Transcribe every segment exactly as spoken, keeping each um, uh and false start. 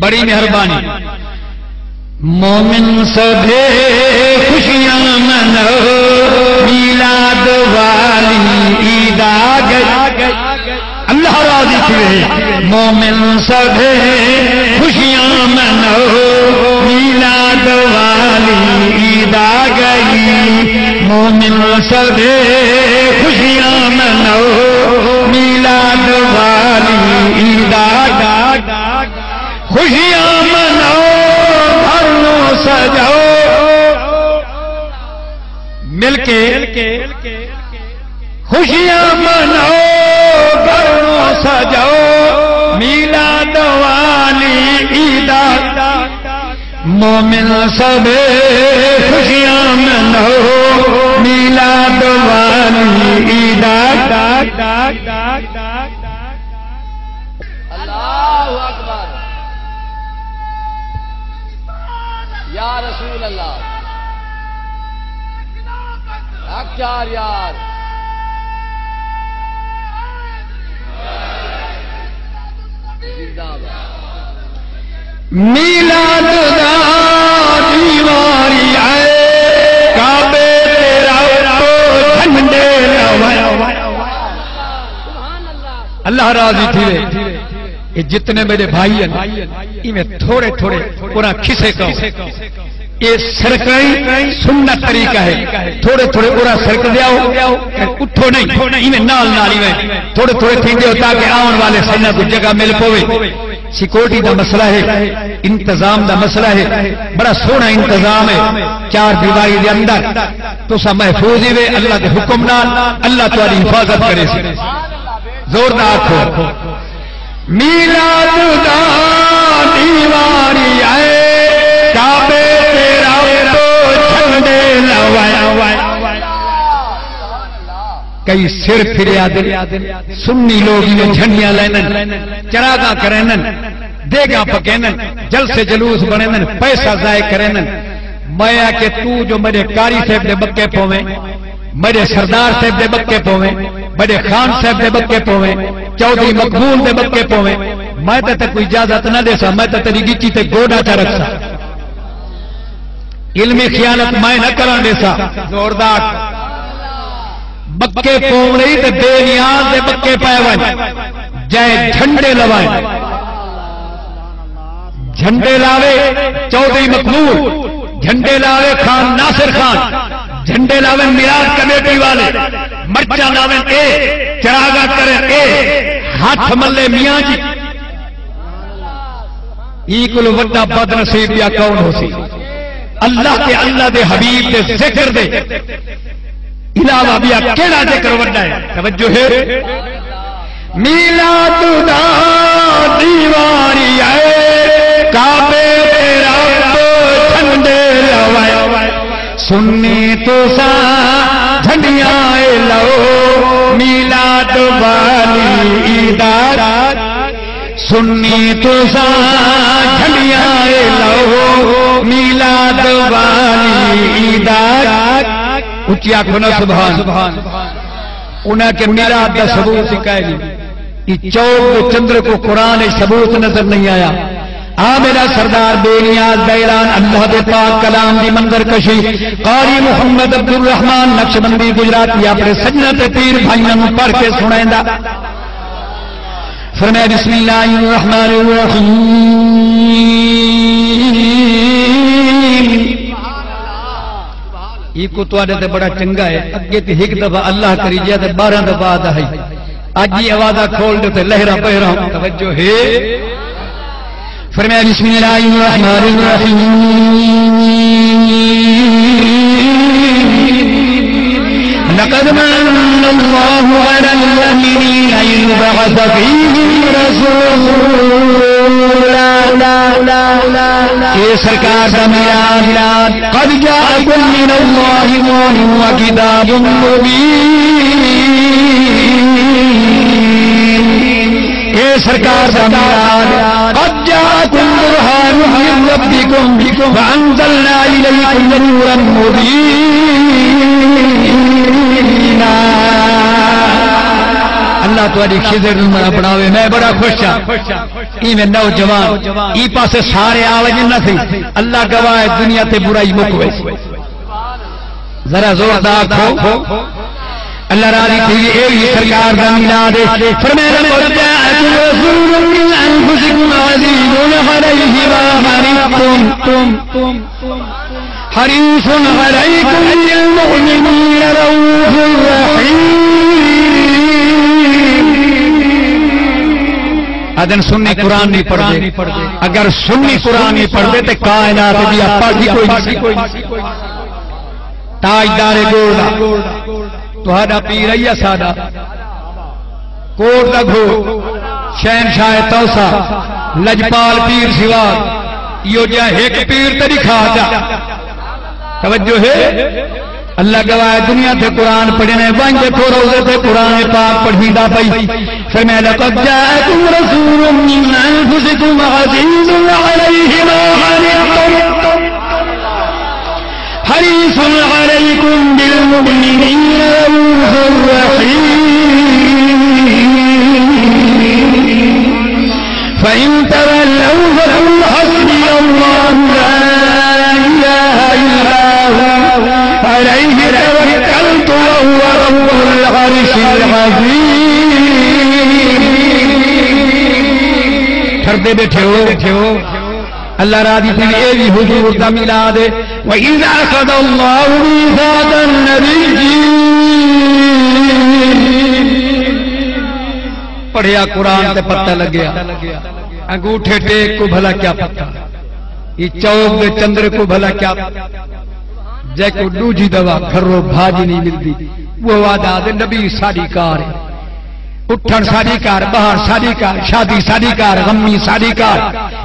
بڑی مہربانی۔ مومن سبھے خوشیاں منو، میلاد والی عید آ گئی۔ اللہ راضی تھیوے۔ مومن سبھے خوشیاں منو، میلاد والی عید آ گئی۔ مومن سبھے خوشیاں منو، میلاد والی عید آ گئی۔ خوشیاں مناؤ، گھر نوں سجاؤ۔ مل کے خوشیاں مناؤ، گھر نوں سجاؤ۔ میلاد والی عید آ، مومن سبھے خوشیاں مناؤ۔ میلاد والی عید آ۔ اللہ اکبر۔ یا رسول اللہ۔ حق یار، یار۔ زندہ باد۔ میلاد دا دیواری آئے، کعبے تے رب جھنڈے لوائے۔ اللہ راضی تھیوے۔ اے جتنے میرے بھائی ہیں، ایویں تھوڑے تھوڑے انہاں کھسے کوں۔ اے سرکائی سنت طریقہ ہے۔ تھوڑے تھوڑے انہاں سرک دیاؤ، اٹھو نہیں، ایویں نال نال ایویں تھوڑے تھوڑے تھیندے ہو، تاکہ آون والے سناں کوں جگہ مل پوے۔ سیکورٹی دا مسئلہ ہے، انتظام دا مسئلہ ہے، بڑا سوہنا انتظام ہے۔ چار دیواری دے اندر تساں محفوظ ہیوے، اللہ دے حکم نال، اللہ تہاݙی حفاظت کرے۔ زوردار آکھو۔ میلاد دا دیواری آئے، کعبے تے رب جھنڈے لوائے۔ کئی سر پھریا دے، سنی لوگ ایویں جھنڈیاں لیندن، چراغاں کریندن، دیگاں پکیندن، جلسے جلوس بݨیندن، پیسہ ضائع کریندن۔ میں آکھیا، توں جو میݙے قاری صاحب دے ٻکے پوویں، میݙے سردار صاحب دے ٻکے پوویں، میݙے خان صاحب دے ٻکے پوویں، چوہدری مقبول دے ٻکے پوویں، میں تاں تیکوں اجازت نہ ݙیساں، میں تاں تیݙی ڳچی تے گوݙا چا رکھساں۔ علمی خیانت میں نہ کرݨ ݙیساں۔ زوردار۔ ٻکے پووݨ تے بے نیاز دے ٻکے پئے ونڄ، جئیں جھنڈے لوائیں۔ جھنڈے لاوے چوہدری مقبول، جھنڈے لاوے خان ناصر خان، جھنڈے لاوے میلاد کمیٹی والے، مرچاں لاوے اے، چراغاں کرے اے، ہتھ ملے میاں جی۔ ایں کولوں وݙا بد نصیب ٻیا کون ہوسی؟ اللہ تے اللہ دے حبیب دے ذکر دے علاوہ ٻیا کیڑھا ذکر وݙا ہے؟ توجہ ہے؟ میلاد دا دیواری آئے، کعبے تے رب جھنڈے لوائے۔ سنی تساں جھنڈیاں اے لو، میلاد والی عید آ۔ سنی تساں جھنڈیاں اے لو، میلاد والی عید آ۔ اچی آکھو نا سبحان۔ انہاں آکھیا میلاد دا ثبوت ہی کائے نہیں۔ اے چوک دے چندر کوں قرآن اچ ثبوت نظر نہیں آیا۔ آ میرا سردار بے نیاز دا اعلان، اللہ دے پاک کلام دی منظر کشی، قاری محمد عبدالرحمان نقشبندی گجراتی اپݨے سڄݨاں تے پیر بھائیاں نوں پڑھ کے سݨیندا۔ فرمایا، بسم اللہ الرحمن الرحیم۔ ایکوں تہاݙے تے بڑا چنڳا ہے، اڳے تے ہک دفعہ اللہ کریجے تے ٻارہاں دفعہ آہدا ہئی۔ اڄ ایں آوازاں کھول ݙے تے لہراں پہراں۔ توجہ ہے۔ فرمایا، بسم اللہ الرحمن الرحیم۔ لقد من اللہ علی المؤمنین اذ بعث فیہم رسولا۔ اے سرکار دا میلاد، قد جاءکم من اللہ نور و کتاب مبین۔ اے سرکار دا میلاد، قد جاءکم برہان من ربکم وانزلنا الیکم نورا مبینا۔ اللہ تہاݙی خضر نوں بݨاوے، میں بڑا خوش ہاں۔ ایویں نوجوان ایں پاسے سارے آ ونڄن نہ سہی، اللہ گواہ ہے، دنیا تے برائی مک ویسی۔ ذرا زوردار آکھو، اللہ راضی تھی، اے وی سرکار دا میلاد ہے۔ فرمایا، لقد جاءکم رسول من انفسکم عزیز علیہ ما عنتم حریص علیکم بالمؤمنین رؤوف رحیم۔ آدن سنی قرآن نہیں پڑھدے، اگر سنی قرآن نہیں پڑھدے تے کائنات دی پڑھ ہی کوئی نہیں۔ تاجدار گول دا، تہاݙا پیر ہے یا ساݙا؟ کوٹ دا گھوڑ، شہنشاہ توسا، لجپال پیر سیوار، ایہو جہا ہک پیر تے ݙکھا چا۔ توجہ ہے؟ اللہ گواہ ہے، دنیا تے قرآن پڑھنے، ونڄ ݙیکھو روضے تے قرآن پاک پڑھیندا پئی۔ فرمایا، لقد جاءکم رسول من انفسکم عزیز علیہ ما عنتم حریص علیکم بالمؤمنین رؤوف رحیم۔ فإن تولوا فقل حسبی اللہ لا الہ الا ھو علیہ توکلت وھو رب العرش العظیم۔ ڈردے ٻیٹھے ہو، اللہ راضی تھی، اے وی حضور دا میلاد ہے۔ وَإِذْ أَخَذَ اللَّهُ مِيثَاقَ النَّبِيِّينَ۔ پڑھیا قرآن تے پتہ لڳیا، انگوٹھے ٹیک کوں بھلا کیا پتہ، اے چوک دے چندرے کوں بھلا کیا پتہ، جیکوں ݙوجھی دفعہ گھروں بھاڄی نہیں ملدی، وہ آہدا آہدے نبی ساݙی کار ہے۔ اٹھݨ ساݙی کار، ٻہݨ ساݙی کار، شادی ساݙی کار، غمی ساݙی کار،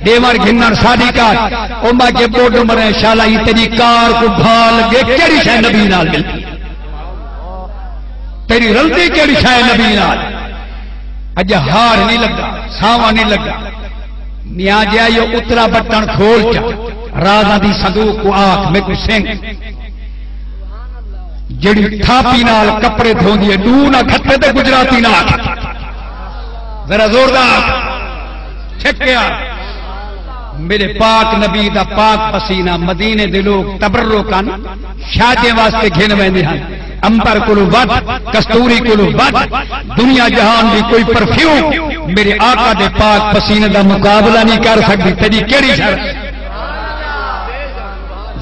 ݙیوݨ گھنݨ ساݙی کار۔ او میں کہ ٻڈ مریں شالا، ایں تیݙی کار کوں بھال ڳے، کیڑھی شے نبی نال ملدی؟ تیݙی رلدی کیڑھی شے نبی نال؟ اڄ ہار نہیں لڳا، ساواں نہیں لڳا۔ میاں جی آئیو اتلا بٹݨ کھول چا، رازاں دی صندوق کوں آکھ میکوں سنگ۔ جیڑھی تھاپی نال کپڑے دھوندی ہے، ݙو نہ گھتے تے گجراتی نہ آکھے۔ ذرا زوردار چھکیا۔ میرے پاک نبی دا پاک پسینہ مدینے دے لوگ تبرکاً شادیاں واسطے گھن ویندے ہن۔ عنبر کولوں ودھ، کستوری کولوں ودھ، دنیا جہان دی کوئی پرفیوم میرے آقا دے پاک پسینے دا مقابلہ نہیں کر سکدی۔ تیݙی کیڑھی شرط؟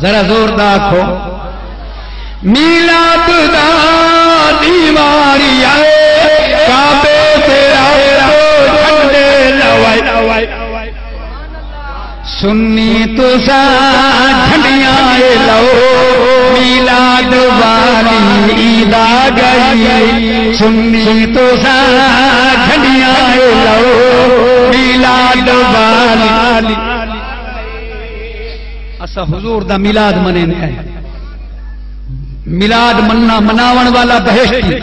ذرا زوردار آکھو۔ میلاد دا ݙینہوار آئے، کعبے تے آئے، جھنڈے لوائے۔ سنی تساں جھنڈیاں اے لو، میلاد والی عید آ ڳئی۔ سنی تساں جھنڈیاں اے لو، میلاد والی۔ اساں حضور دا میلاد منیندے ہیں۔ میلاد مننا، مناوݨ والا بہشتی،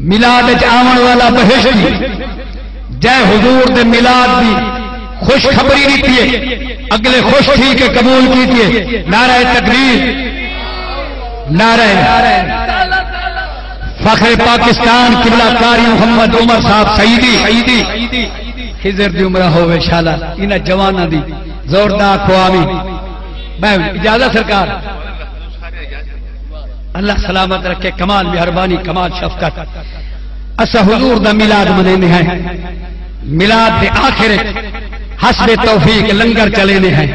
میلاد اچ آوݨ والا بہشتی، جے حضور دے میلاد دی خوشخبری ݙتی ہے، اڳلے خوش تھی کے قبول کیتی ہے۔ نعرہ تکبیر، نعرہ فخر پاکستان قبلہ قاری محمد عمر صاحب سعیدی، خضر دی عمرہ ہووے شالا، انہاں جواناں دی زوردار آکھو آمین۔ میں اجازت سرکار، اللہ سلامت رکھے، کمال مہربانی، کمال شفقت۔ اساں حضور دا میلاد منیندے ہیں، میلاد دے آخر وچ حسب توفیق لنگر چلیندے ہیں۔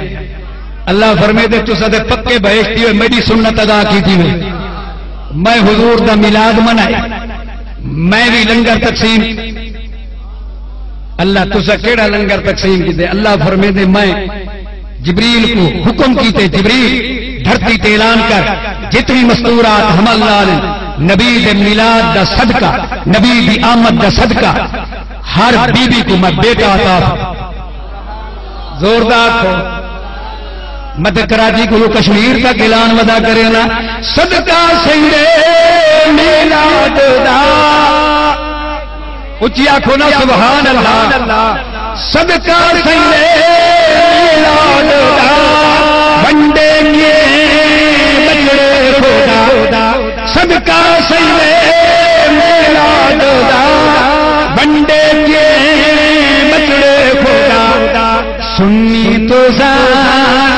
اللہ فرمیندے، تساں تے پکے بہشتی ہوئے، میری سنت ادا کیتی ہوئے۔ میں حضور دا میلاد منائے، میں وی لنگر تقسیم۔ اللہ، تساں کیڑھا لنگر تقسیم کیتے؟ اللہ فرمیندے، میں جبریل کوں حکم کیتے، جبریل، دھرتی تے اعلان کر، جتنی مستورات حمل نال ہن، نبی دے میلاد دا صدقہ، نبی دی آمد دا صدقہ، ہر بی بی کوں میں بیٹا عطا فرماں۔ زوردار آکھو۔ میں تے کراچی کولوں کشمیر تک اعلان ودا کرینداں، صدقہ سیدے میلاد دا۔ اچی آکھو نا، سبحان اللہ۔ صدقہ سیدے میلاد دا، ونڈے کے بچڑے خدا۔ صدقہ سیدے میلاد دا، سنی تساں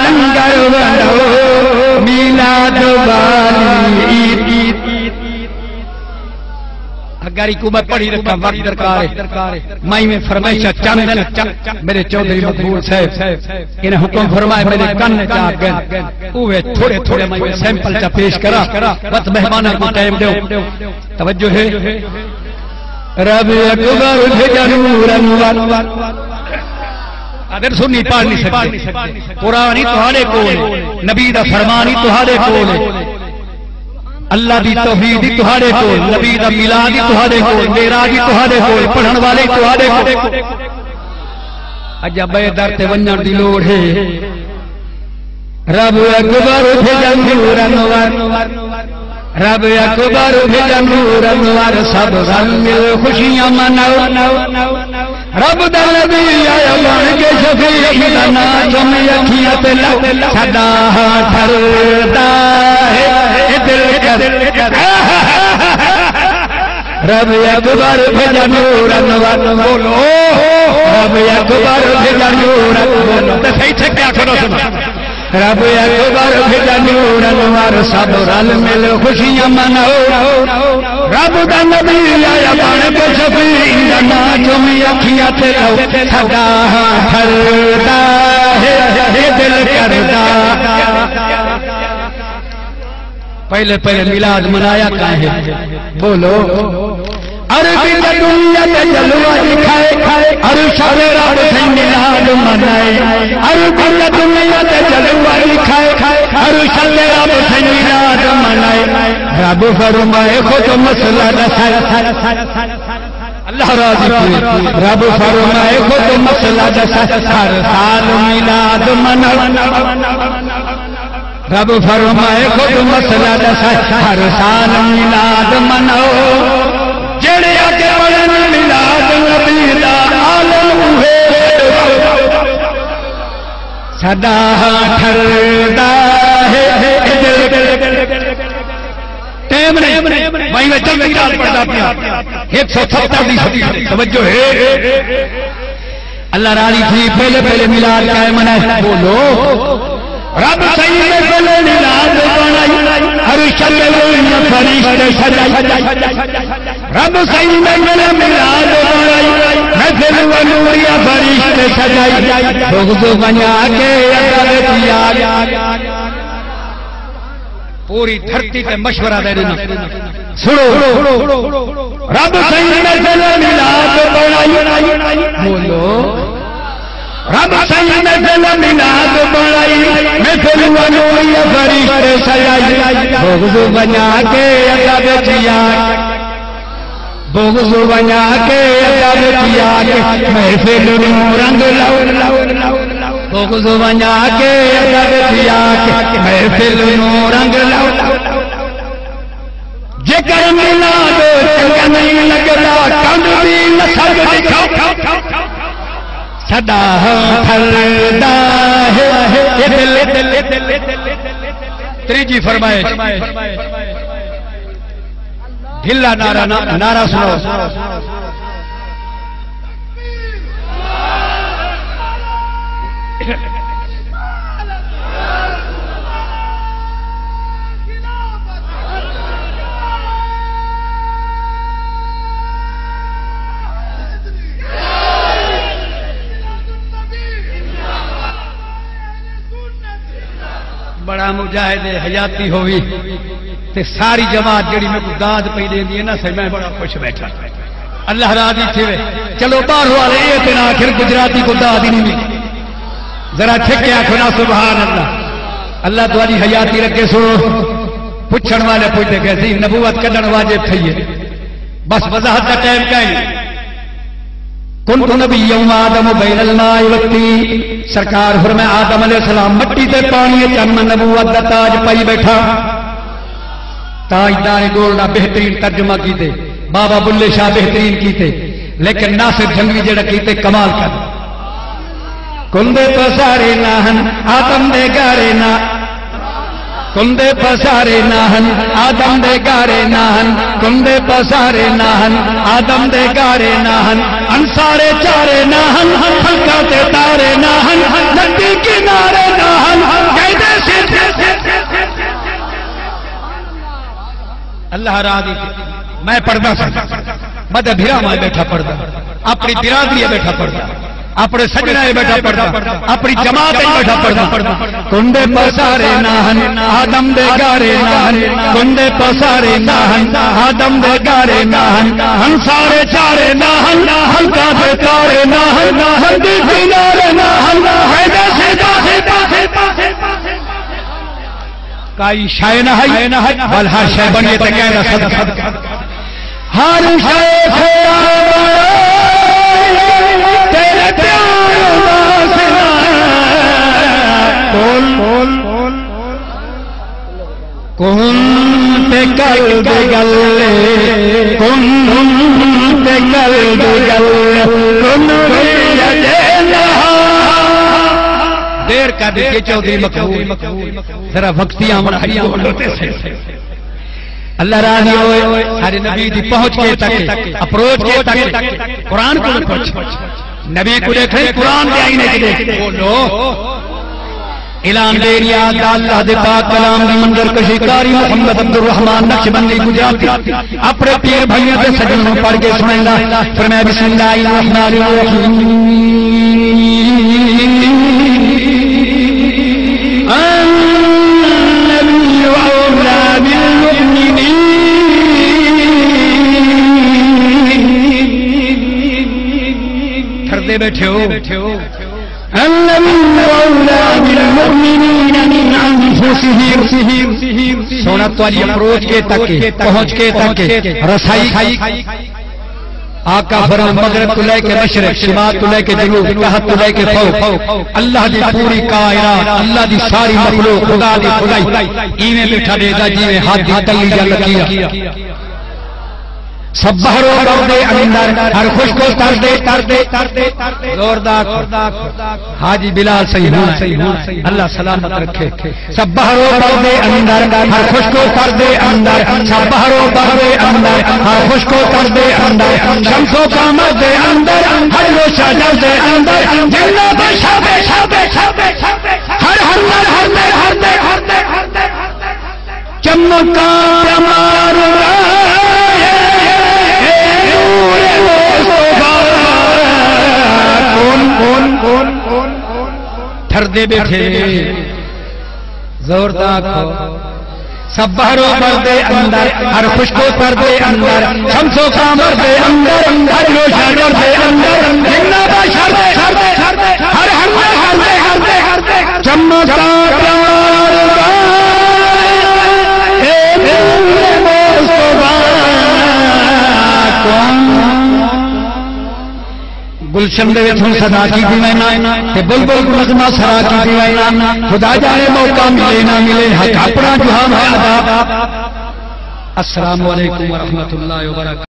لنگر ونڈو میلاد والی عید۔ اگر کو میں پڑھی رکھاں، وقت درکار ہے۔ میں میں فرمائشاں چند دن میرے چوہدری مقبول صاحب انہیں حکم فرمائے، میرے کن چ آ گئے۔ اوہ تھوڑے تھوڑے میں سیمپل چا پیش کراں، بس مہماناں کو ٹائم دیو۔ توجہ ہے۔ رب اکبر بھیجا نور انور۔ اگر سنی پڑھ نہیں سکتے، قرآن ہی تہاݙے کول ہے، نبی دا فرمان ہی تہاݙے کول ہے، اللہ دی توحید ہی تہاݙے کول، نبی دا میلاد ہی تہاݙے کول، معراج ہی تہاݙے کول، پڑھݨ والے ہی تہاݙے کول۔ اڄاں ٻئے در تے ونڄݨ دی لوڑ ہے۔ رب اکبر بھیجا نور انور، رب اکبر بھیجا نور انور، سب رل مل خوشیاں مناؤ۔ رب دا نبی آیا بݨ کے شفیع، ایندا ناں چم اکھیاں تے لو، ساݙا ہاں ٹھردا ہے اے دل کر۔ رب اکبر بھیجا نور انور، بولو۔ رب اکبر بھیجا نور انور، بولو۔ تے صحیح ٹھیک آکھو نا، سنو۔ رب اکبر بھیجا نور انور، سب رل مل خوشیاں مناؤ۔ رب دا نبی آیا بݨ کے شفیع، ایندا ناں چم اکھیاں تے لو، ساݙا ہاں ٹھردا ہے اے دل کردا۔ پہلے پہلے میلاد منایا کائیں ہے؟ بولو۔ عربی تے دنیا تے جلوہ ݙکھائے، عرش تے رب سئیں میلاد منائے۔ عربی تے دنیا تے جلوہ ݙکھائے، عرش تے رب سئیں میلاد منائے۔ رب فرمائے خود مسئلہ ݙسائے۔ اللہ راضی تھئے۔ رب فرمائے خود مسئلہ ݙسائے، ہر سال میلاد منائے۔ رب فرمائے خود مسئلہ ݙسائے، ہر سال میلاد مناؤ۔ جیڑھے آ کے پڑھن میلاد نبی دا، عالم اوہے ساݙا ٹھردا ہے۔ ٹائم نہیں، میں جلدی نال پڑھدا پیاں۔ ہک سو ستر دی صدی، توجہ ہے۔ اللہ راضی تھی، پہلے پہلے میلاد قائم نہ، بولو۔ رب سئیں نے پہلے میلاد بݨائی، عرش تے فرشتے سجائی۔ رب سئیں نے پہلے میلاد بݨائی، محفل و نوریا فرشتے سجائی۔ بغض ونڄا کے ادب کیا۔ پوری دھرتی تے مشورہ ݙے ݙینداں۔ سݨو، رب سئیں نے پہلے میلاد بݨائی۔ بولو۔ رب سئیں نے پہلے میلاد بݨائی، محفل و نوریا فرشتے سجائی۔ بغض ونڄا کے ادب کیا۔ بغض ونڄا کے ادب کیا کے محفل نوں رنگ لاؤ۔ بغض ونڄا کے ادب کیا کے محفل نوں رنگ لاؤ۔ جیکر میلاد چنڳا نہیں لڳدا، کنڈ دی نسل ݙکھاؤ۔ ساݙا ہاں ٹھردا ہے اے دل۔ تریجی فرمائش۔ ڈھلا نعرہ نہ، نعرہ سناؤ۔ بڑا مجاہد حیاتی ہووی تے ساری جماعت جڑی میکوں داد پئی ݙیندی ہے نا سئیں، میں بڑا خوش بیٹھا۔ اللہ راضی تھیوے۔ چلو باہر والے اے تے نہ آکھن گجراتی کوں داد ہی نہیں ملی۔ ذرا چھک کے آکھو نا سبحان اللہ۔ اللہ تہاݙی حیاتی رکھے۔ سنو، پچھݨ والے پچھدے کہ سئیں نبوت کڈھݨ واجب تھئی ہے۔ بس وضاحت دا ٹائم کائنی۔ کنت نبی یوم آدم بین الماء والطین، سرکار فرمایا آدم علیہ السلام مٹی تے پانی اچ ہن میں نبوت دا تاج پائی بیٹھا۔ تاجدار گولڈا بہترین ترجمہ کیتے، بابا بلے شاہ بہترین کیتے، لیکن ناصر جھنگوی جڑا کیتے کمال کر۔ کندے پسارے نہ ہن آدم دے گارے نہ۔ کندے پسارے نہ ہن، آدم دے گارے نہ ہن، کندے پسارے نہ ہن، آدم دے گارے نہ ہن، انصارے چارے نہ ہن، خلقاں تے تارے نہ ہن، ندی کنارے نہ ہن، کہندے سن۔ اللہ راہ دی میں پڑھدا ساں، میں تے بھرا میں بیٹھا پڑھدا، اپنی برادری بیٹھا پڑھدا، اپنے سجنا اے بیٹھا پڑھدا، اپنی جماعت اے بیٹھا پڑھدا۔ کندے پسارے نہ ہن، آدم دے گارے نہ ہن، کندے پسارے نہ ہن، آدم دے گارے نہ ہن، انصارے چارے نہ ہن، خلقاں دے تارے نہ ہن، ندی کنارے نہ ہن، ہے دے سیدھا۔ کائی شے نہ ہئی، ول ہر شے بݨی تے کہیں دا صدقہ۔ ہر شے خدا بݨائی، تیرے پیار دا صدقہ۔ کن، کن تے قلب ڳل، کن تے قلب ڳل، کن وی اڄے نہ۔ دیر کر ݙتی چوہدری مقبول۔ ذرا وقتی آوݨ آئی ہوندے سے۔ اللہ راضی ہوئے، سارے نبی دی پہنچ کے تک، اپروچ کے تک، قرآن کو پہنچ۔ نبی کو دیکھیں، قرآن دے آئینے کے دیکھ۔ بولو۔ اعلان دے رہیا، اللہ دے پاک کلام دی منظر کشی قاری محمد عبد الرحمن نقشبندی گجراتی۔ اپݨے پیر بھائیاں تے سڄݨاں نوں پڑھ کے سݨائیندا۔ فرمایا، بسم اللہ الرحمن الرحیم۔ النبی اولی بالمؤمنین۔ ٹھردے بیٹھے ہو۔ النبی اولی بالمؤمنین من انفسہم۔ سونا تہاݙی اپروچ کے تک، پہنچ کے تک، رسائی۔ آقا فرمایا، مغرب تو لے کے مشرق، شمال تو لے کے جنوب، تحت تو لے کے فوق، اللہ دی پوری کائنات، اللہ دی ساری مخلوق، خدا دی خدائی ایویں بیٹھا ݙیہدا جیویں ہتھ دی تلی یا لکیر۔ سب بحر و بر دے اندر، ہر خشک و تر دے، تر دے، تر دے، تر دے۔ زوردار۔ حاجی بلال سئیں ہوݨ، اللہ سلامت رکھے۔ سب بحر و بر دے اندر، ہر خشک و تر دے اندر، سب بحر و بر دے اندر، ہر خشک و تر دے اندر، شمس و قمر دے اندر، ہر روشن دے اندر، جنت شب، شب، شب، شب، ہر، ہر، ہر، ہر، ہر، ہر، ہر، ہر، ہر، چمکا پیمار رہے، اے نور مصطفیٰ۔ کن، کن، کن، کن، کن۔ ٹھردے بیٹھے، زور دا آکھو۔ سب بحر و بر دے اندر، ہر خشک و تر دے اندر، شمس و قمر دے اندر، ہر روشن دے اندر، جنہ بشر دے، ہر، ہر، ہر، ہر، ہر، ہر، چمکا پیار دا، اے نور مصطفیٰ۔ کن۔ گلشن دے وچ ہن صدا کیتی وینا، تے بلبل کوں نغمہ سرا کیتی وینا۔ خدا جانے موقع ملے نہ ملے، حق اپݨا جواب ہے ادا۔ السلام علیکم ورحمۃ اللہ وبرکاتہ۔